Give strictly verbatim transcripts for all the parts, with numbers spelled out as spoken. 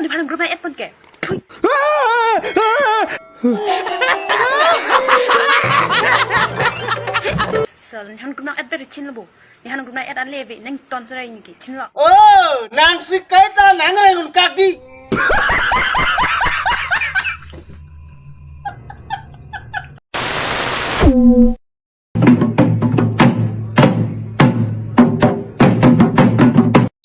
Nephan group nang-et pon ke. Thui. Sal, nephan group nang-et beri chin lo bo. Nephan group nang-et ale ve nangton serai niki chin lo. Oh, nangsi kaita nangreng un kaki.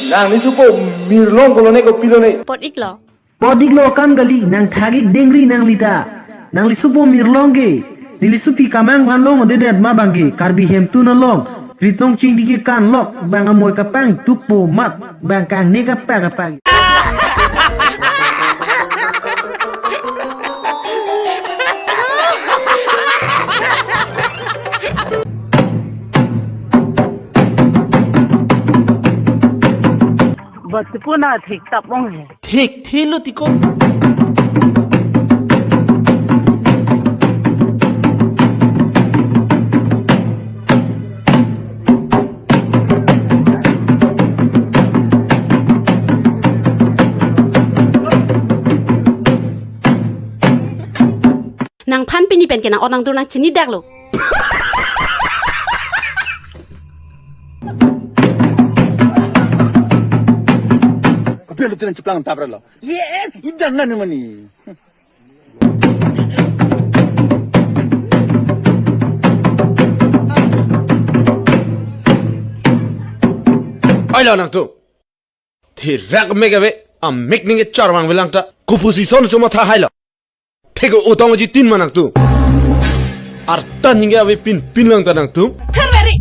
Nangli supo mirlong kolone kopilone. Pot-iklo. Pot-iklo kam kali, nang thagik dengri nangli ta. Nangli supo mirlong ke. Neli supi kamang phan long ode det ma bang ke. Karbi hemtun along. Ritong chingdi ke kan lok. Bang amoi kapang tukpo mat. Bang kangne kapang kapang. Batu puna thik tap ong he. Thik thilo tiko. Nangphan pini pen ke nang-ot nangdur nang chini dak lo. Kopi lo tulen cheplang tapra lo. Ye, idan na mani. Oi lo nangtum. Thirak mek ave, amek ning ke char vang velang ta. Kopusi son chuma tha hai lo. Thek utang ji tin ma nangtum. Arta ning ke ave pin pin lang ta nangtum. Therveri.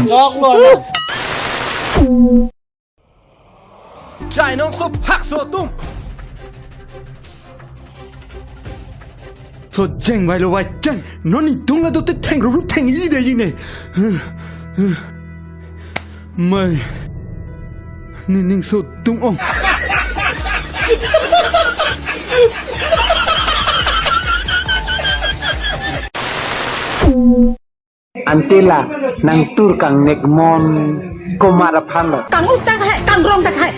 Chok lo na. Jainong so phak so atum. So jeng vai lo vai jeng. Non ni dung la do te theng ru ru theng i de i ne. Mai. Ni ning so dung ong. Ante la nangtur kangnek mon komat aphan lo. Kang-uk ta hai, kangrong ta hai.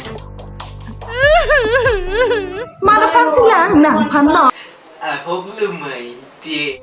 Mat aphan si lang, nangphan lo. Ahok lumai tie.